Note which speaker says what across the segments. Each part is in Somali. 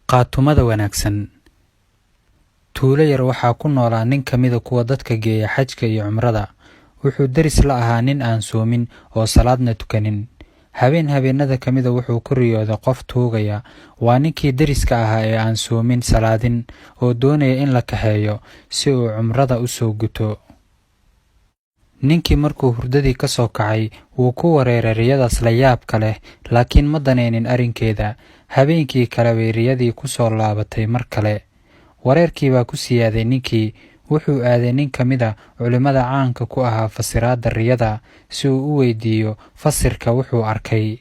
Speaker 1: Qaatumada wanaagsan. Tuulo yar waxaa ku noolaa nin ka mida kuwa dadka geeya xajka iyo cumrada. Wuxuu deris la ahaa nin aan soomin oo salaadna tukanin. Habeen habeenada ka mida wuxuu ku riyooday qof tuugaya. Waa ninkii deriska ahaa ee aan soomin salaadin oo doonaya in la kaxeeyo si uu cumrada u soo guto. Ninkii markuu hurdadii ka soo kacay wuu ku wareeray riyadaas la yaabka leh, laakiin ma danaynin arrinkeeda. Habeenkii kale bay riyadii ku soo laabatay mar kale. Wareerkii baa ku siyaaday ninkii. Wuxuu aaday nin ka mid a culimmada caanka ku ahaa fasiraadda riyada si uu u weydiiyo fasirka wuxuu arkay.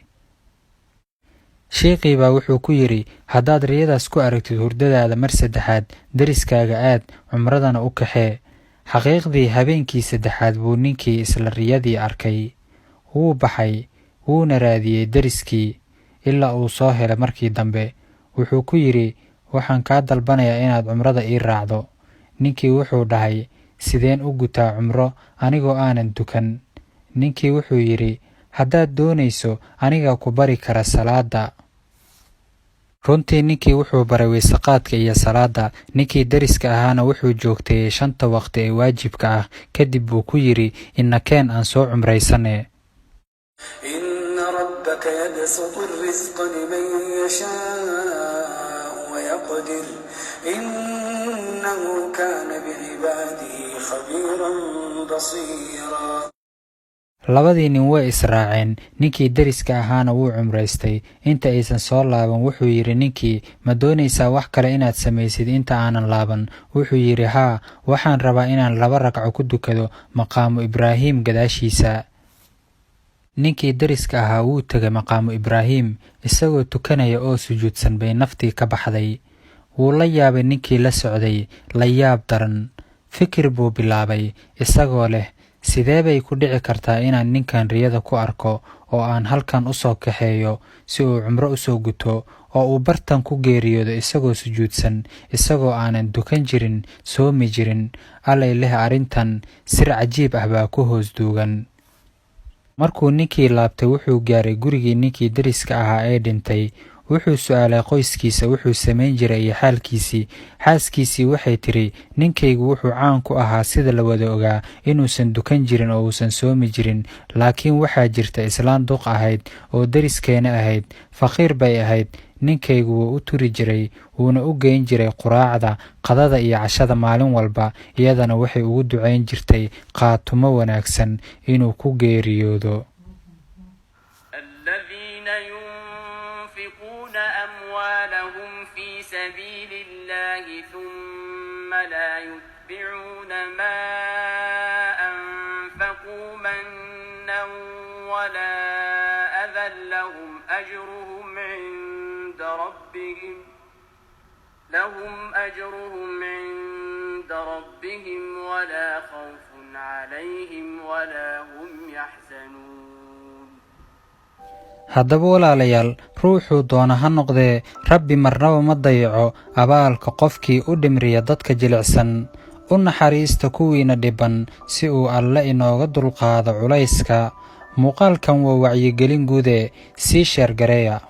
Speaker 1: Shiikhii baa wuxuu ku yidhi, "Haddaad riyadaas ku aragtid hurdadaada mar saddexaad, deriskaaga aad, cumradana u kaxee." Xaqiiqdii, habeenkii saddexaad buu ninkii isla riyadii arkay. Wuu baxay, wuuna raadiyey deriskii ilaa uu soo helay markii dambe. Wuxuu ku yidhi, "Waxaan kaa dalbanayaa inaad cumrada ii raacdo." Ninkii wuxuu dhahay, "Sideen u gutaa cumro anigoo aanan tukan?" Ninkii wuxuu yidhi, "Haddaad doonayso, anigaa ku bari kara salaadda." Runtii, ninkii wuxuu baray weysaqaadka iyo salaadda. Ninkii deriska ahaana wuxuu joogteeyey shanta waqti ee waajibka ah. Kadib buu ku yidhi, "Ina keen aan soo cumraysane."
Speaker 2: إن ربك يبسط الرزق لمن يشاء ويقدر إنه كان بعباده خبيرا بصيرا.
Speaker 1: Labadii nin way israaceen, ninkii deriska ahaana wuu cumraystay. Inta aysan soo laaban wuxuu yidhi ninkii, "Ma doonaysaa wax kale inaad samaysid inta aanan laaban?" Wuxuu yidhi, "Haa, waxaan rabaa inaan laba ragco ku dukado Maqaamu Ibraahim gadaashiisa." Ninkii deriska ahaa wuu tegay Maqaamu Ibraahim. Isagoo tukanaya oo sujuudsan bay naftii ka baxday. Wuu la yaabay ninkii la socday, la yaab daran. Fikir buu bilaabay isagoo leh, "Sidee bay ku dhici kartaa inaan ninkan riyada ku arko oo aan halkan u soo kaxeeyo si uu cumro u soo guto, oo uu bartan ku geeriyoodo isagoo sujuudsan, isagoo aanan dukan jirin, soomi jirin? Allay leh, arrintan sir cajiib ah baa ku hoos duugan." Markuu ninkii laabtay, wuxuu gaaray gurigii ninkii deriska ahaa ee dhintay. Wuxuu su'aalay qoyskiisa wuxuu samayn jiray iyo xaalkiisii. Xaaskiisii waxay tidhi, "Ninkaygu wuxuu caan ku ahaa, sida la wada ogaa, inuusan dukan jirin oo uusan soomi jirin, laakiin waxaa jirta islaan duq ahayd oo deriskeena ahayd. Faqiir bay ahayd. Ninkaygu wuu u turi jiray, wuuna u geyn jiray quraacda, qadada iyo cashada maalin walba. Iyadana waxay ugu ducayn jirtay qaatumo wanaagsan inuu ku geeriyoodo."
Speaker 3: الذين ينفقون أموالهم في سبيل الله ثم لا يتبعون ما أنفقوا منا ولا أذى لهم أجرهم عند ربهم ولا خوف عليهم ولا هم يحزنون.
Speaker 1: Haddaba walaalayaal, ruuxuu doona ha noqdee, Rabbi marnaba ma dayaco abaalka qofkii u dhimriya dadka jilicsan. U naxariista kuwiina dhibban si uu Alle inooga dulqaado culayska. Muuqaalkan waa wacyigelin guude, sii share gareeya.